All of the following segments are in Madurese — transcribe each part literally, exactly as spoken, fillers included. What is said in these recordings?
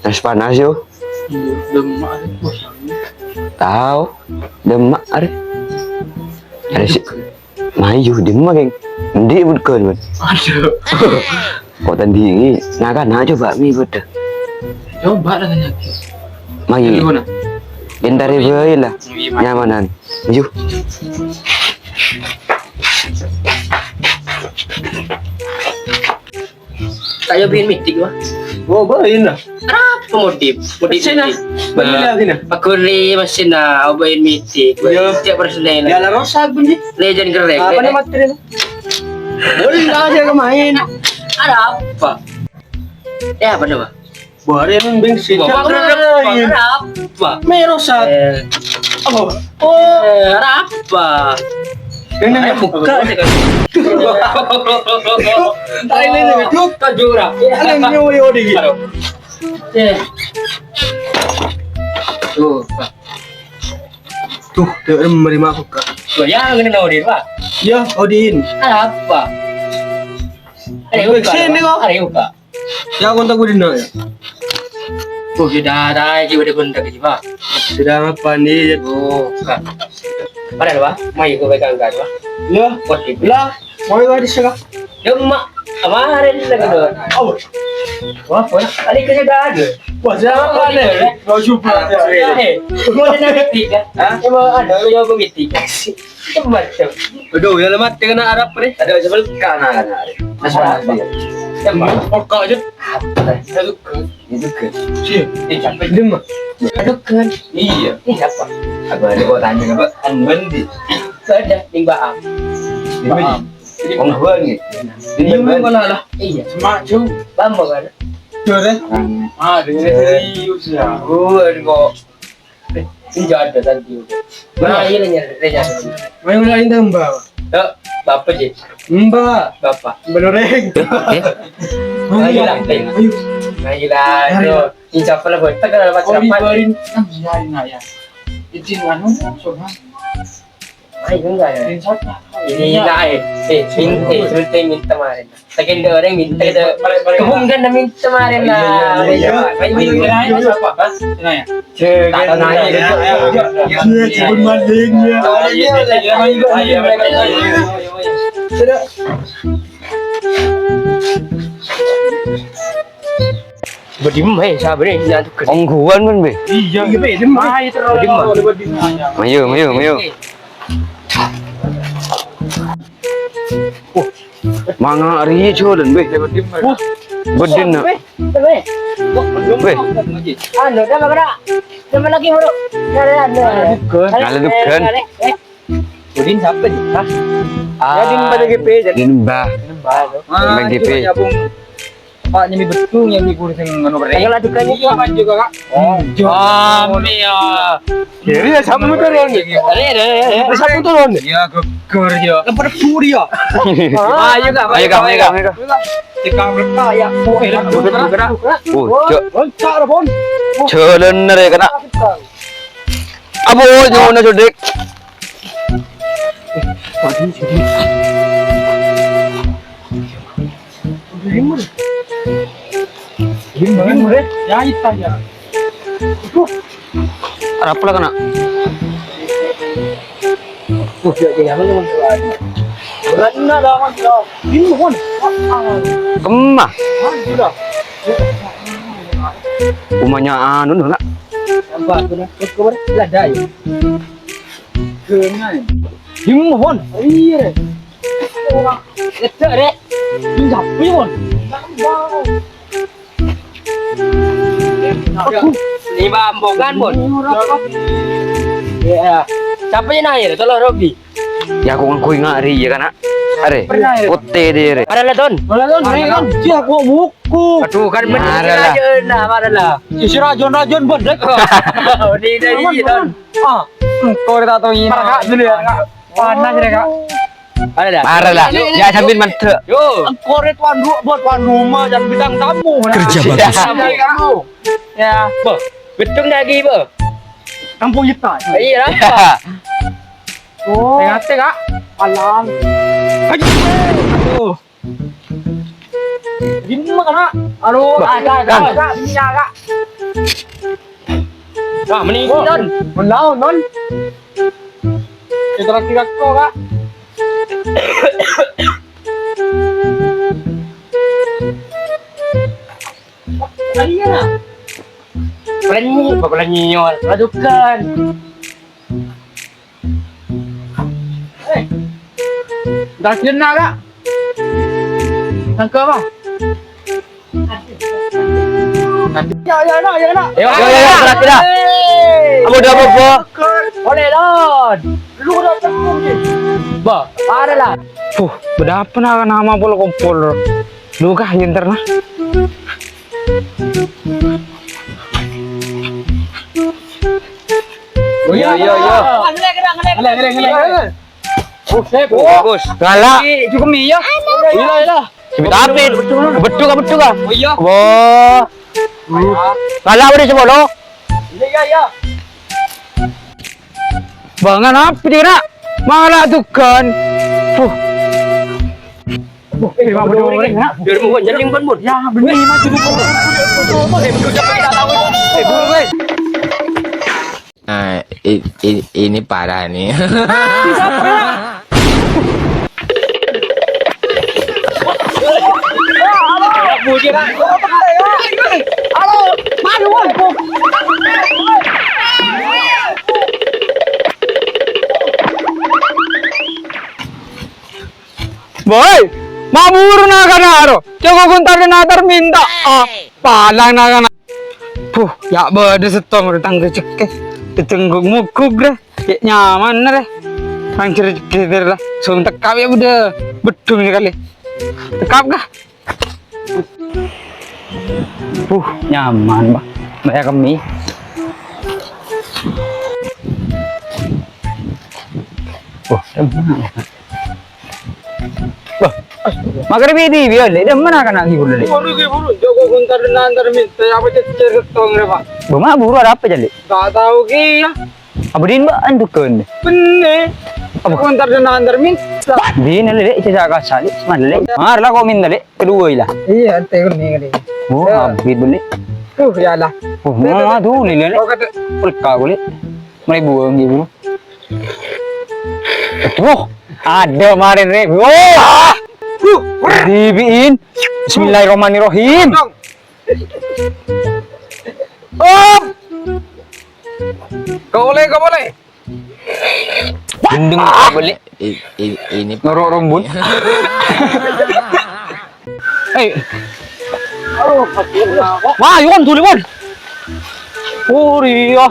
Panas-panas, yo. Iyâ, dâ'emma arè, bos. Tao, dâ'emma arè. Arè si-, mayu, dâ'emma, Kèng. Endi' bâdâ, Bun? Adhu. Kok tandhingi? Nah, kan, nah, coba mi bâdâ. Coba lah tanya. Mayu. Di mana? Entar bhâi lah. Iya, Pak. Nyamanan. Mayu. Tak yo bikin mitik, Pak. Oh, bhâi lah. Kenapa modif? Modif sih, nah. Mitik. Bhâi lah, gini. Aku ri masih, nah, obain mitik. Iya. Cek personel. Ya, lah, rusak, Bun, ji. Legend keren. Apa nama materi, nah? Boleh lah aja lo main. Ada apa? Ya, apa nama? Bhâi, beng sih. Bapak kenapa? Kenapa? Merosak. Eh. Oh. Eh, ada apa? Ini, ini, buka aja kan. Tak ini, ini, duk. Tak jurang. Ada yang nyawa, yo, di. Aduh. Eh. Tuh, Pak. Tuh, dia menerima buka. Loh, ya, ini Odin, Pak. Ya, Odin. Ada apa? Ada buka, sini, Pak. Kok. Ada buka. Ya, kontak gue dino, ya. Oh, sudah ada aja, udah kontak aja, Pak. Sudah apa nih? Oh, Kak. Padahal, Pak, mayu gue pegang kan, Pak. Ya. Lah, mau gue di sana. Ya, Mak, kemarin lagi tuh. Oh. Wah, wah. Tadi kerja gak ada. Wah, siapa nih? Mau coba. Eh, mau ada nanti, kan? Hah? Emang ada, mau coba meeting. Macam. Aduh, ya lemat dengan Arab, Re. Ada sebel kana kan, Re. Mas, apa? Mas, dia. Pokok aja. Apa? Itu kan. Itu kan. Sih. Eh, capek. Dia mah. Itu kan. Iya. Ini siapa? Apa ada kok tanya apa? Anban di. Ada di Baam. Di mana? Baam. Di Penghuan gitu. Di mana? Iya. Semak jauh. Bambang kan? Jore. Ah, dengan serius ya. Huan kok. Eh, ini ada tadi. Nah, iya, iya, iya. Mayu lain tambah. Ya, Bapak ji. Mbak. Bapak. Mbak Loreng. Eh? Ayo lah, ayo. Ayo. Ayo lah, ayo. Insya Allah, buat tekan apa? Oh, siapa? Dibawain. Kan, iya, iya, iya. Izin anu, coba. Ayo, enggak ya? Ini enggak, eh. Eh, min-, eh, cerita minta kemarin. Saking ada orang minta, ada kebun kan, minta kemarin lah. Iya, iya, iya. Ayo, ayo, ayo. Siapa? Hah? Tanya ya. Tanya ya. Iya, iya, iya. Iya, kebun maling, ya. Oh, iya, iya, iya. Ayo, ayo, ayo, ayo, ayo. Sudah. Bâdâ dimma, eh, sabâ nè, nyantuk. Ongghuwân, mon, Bè. Iyâ, Bè, dimma. Ayo, terus. Bâdâ dimma. Mayu, mayu, mayu. Wah, manga' rèya jhâlân, Bè. Wah, bâdâ, na'. Bè, Bè. Bè. Anu, dah, Bè. Sama lagi, Bro. Ada, ada. Ngala dukan. Ngala, eh. Udin sapa sih? Hah? Ah, Udin pada G P, jadi. Udin Mbah. Udin Mbah, tuh. Mbah G P. Nyambung. Pak nyami betul nyami guru sing ngono keren. Tanggal adukannya, Pak. Iya, Pak, juga, Kak. Oh, iya. Amin, ya. Jadi ya, sama tuh, Ron. Ada, ada, ada. Sama tuh, Ron. Iya, geger, ya. Lempar puri, ya. Ayo, Kak. Ayo, Kak, ayo, Kak, ayo, Kak. Tiga mereka, ya. Oh, eh, gerak, gerak. Oh, cok. Loncat, Ron. Jhâlân rè kena. Apa, oh, nyawana, Sodik? Arapa la kena? Kemma? Umanya anu, nak. Apa aku nak? Kau mana? Lah, dah, ya. Dengan. Dimma, Hon? Iyâ. Ora. Ngedek, Rek. Ini siapa, Hon? Aku. Ini Mbak Ambokan, Bon. Ora apa. Iya. Siapa yang nanya? Tolong, Robi. Ya, aku ngaku ingat hari, ya kan, nak? Are. Pernah, ya? Putih dia, Re. Ada lah, Ton. Mana, Ton? Mana, Ton? Si aku buku. Aduh, kan bener. Ada lah. Aja, nah, mana lah? Si rajon-rajon, Bon, Rek. Oh, ini dari Ton. Ah, engko' ta' tao ngènè. Parah, Kak, dulu ya, Kak. Panas ya, Kak. Ada dah. Parah lah. Ya, sambil mantep. Yo. Engko' rè tuan ru-, buat tuan rumah dan bintang tamu. Kerja bagus. Tamu kamu. Ya. Bo, betung lagi, Bo. Kampung kita. Iya, apa? Oh. Tengah-tengah. Alang. Aduh. Gini Alo, Kak, Kak, Kak, Kak, ini ya, Kak. Nah, mending itu, Don. Benar, Don. Kita lagi kak, Kak. Tadi ya, Kak. Pelenyi, pelenyi, ladukan. Eh, dah kena, Kak. Sangka apa? Ya, ya, nak, ya, nak. Yo, yo, yo, yo, gerak, gerak. Hei. Apa udah apa, Bo? Boleh, Don. Lu udah tepung, Ji. Bo, ada lah. Puh, berapa nak nama polo kompol? Lu kah yang terna? Oh, iya, iya, iya. Ngelek, ngelek, ngelek. Ngelek, ngelek, ngelek. Bos, eh, bos. Bos. Galak. Cukup mi, ya. Iya, iya. Tapi betul, betul, betul, betul. Oh, iya. Wah. Galak udah sepuluh. Iya, iya, iya. Bangan apa dia, nak? Malah tuh kan. Puh. Wah, eh, Bang, bener, bener, nak. Biar mau nyanding, Bun, Bun. Ya, bener, Mas, bener, Bun. Eh, bener, bener, bener. Eh, bener, bener. Nah, i-, i-, ini parah nih. Boy, mabur na kana aro. Jago guntar na tar minta. Ah, palang na kana. Puh, ya' bâdâ sèttong rè tang rejhekkè. Dâteng gug-mogug rè. Cè' nyaman rè. Tang rejhekkè rè la. Song tekap ya bâdâ beddhung sakalè. Tekap kah? Puh, nyaman, Pak. Bâjâ kemmi. Puh, nyaman. Wah, makarè bidi biya, Lè'. Dâ' mana kana' ghibur, Lè'? Buru, ghibur. Jago guntar na tar minta apa cècèr sèttong rè, Pak. Bâ, ma' buru arapa, Lè'? Ta' tao kèya. Apa din, Mbak, andukan? Bener. Apa? Guntar na tar minta. Din, Lè', Lè', cècèr kassa', Lè'. Mana, Lè'? Mar la kok minta, Lè'. Kedua, Lè'. Iya, ente ini, ini. Oh, ya. Habis, Lè'. Tuh, ya lah. Oh, ma' tuh, Lè', Lè'. Oh, kata. Pelka, Lè'. Mulai buang gitu. Wah, ada kemarin, Rek. Wah. Dibiin. Bismillahirrahmanirrahim. Om. Kau boleh, kau boleh. Gendeng boleh. I-, i-, ini norok rombun. Hei. Wah, yun, tuli, Wan. Oh, iya.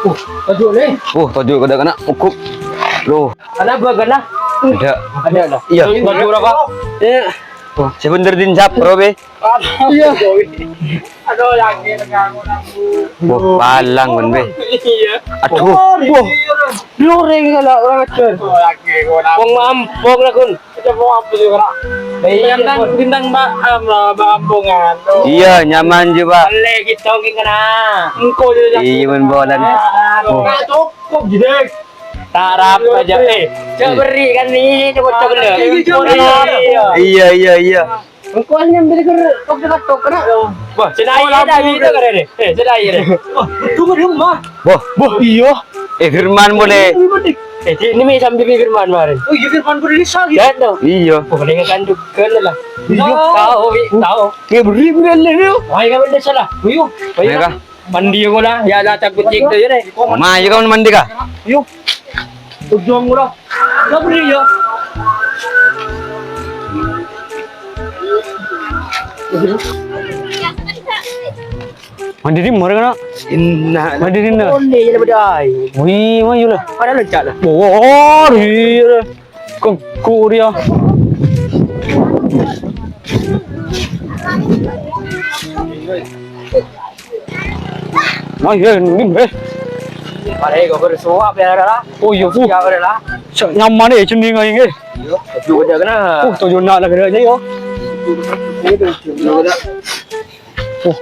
Uh, tajuk ni. Uh, tajuk kada kena ugup. Loh. Ada apa, kena? Ada. Ada lah. Iya. Tajuk apa? Iya. Wah, sebentar din sap, Robe. Iya. Aduh, yakin aku. Wah, palang, men, be. Iya. Aduh. Wah. Loreng kalau orang ajar. Wong mampong lah, Kun. Coba apa sih, Kak? Iya, bintang, bintang, Mbak, em, Mbak Ampongan. Iya, nyaman juga. Boleh gitu, mungkin kena. Engko juga. Iya, men, bolan. Nah, cukup, Jidek. Tarap aja, eh. Coba beri kan ini, coba, coba. Iya, iya, iya. Engko nyambil ke tok, tok, tok, kena. Wah, cenah iya dah, itu keren deh. Eh, cenah iya deh. Wah, tunggu di rumah. Wah, wah, iya. Eh, Firman boleh. Eh, ini mi sambil mi Firman kemarin. Oh, iya, Firman boleh bisa gitu. Ya, dong. Iya. Oh, boleh kan juga lah. Iya. Tahu, Wi, tahu. Kayak beri, beri, beri. Wah, iya, kan salah. Ayo. Ayo. Mereka. Mandi aku lah, ya, lah, takut cik tu, ya, deh. Ma, ya, kamu mandi kah? Yuk. Ujung udah. Nggak beri, ya. Mandi di mana, nak? Inna. Mandi di mana? Onde, ya, lebih dai. Wih, wah, yuk lah. Pada lencak lah. Oh, iya. Kengku dia. Nah, iya, ini, eh. Pare kok bersuap ya, lah. Oh, iya, Bu. Ya, udah lah. Nyaman ya, jeneng aing, eh. Iya, juga udah kena. Oh, tujuh nak lah kena aja, yo. Iya, tujuh nak. Oh.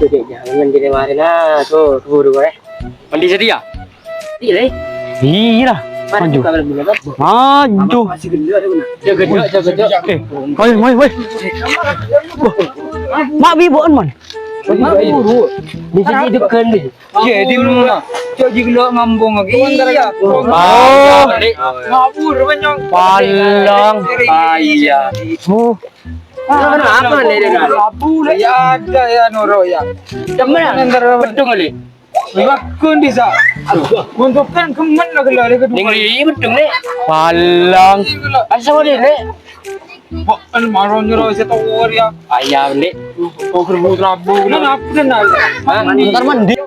Jadi jangan jadi mari nah, tuh, tuh, tuh, eh. Mandi sedia? Iya, Le. Iya lah. Maju. Maju. Jaga, jaga, jaga. Eh, ayo, ayo, ayo. Wah, mak bibu'en, man. Mak buru. Bisa hidupkan deh. Jadi mana? Coba gelo ngambung lagi. Iya. Oh. Ngabur, menyong. Palang. Ah, iya. Oh. Apa nih, dia? Abu, ya ada ya, Noro, ya. Temen, betul kali. Bakun bisa. Untuk kan kemen lah, gelo, dia kedua. Ning ri betul nih. Palang. Asa wae, Lek. Kok kan maro nyoro setower ya. Ayam, Lek. Kok kerbau terabung. Kan apa dan? Hah? Ntar mandi.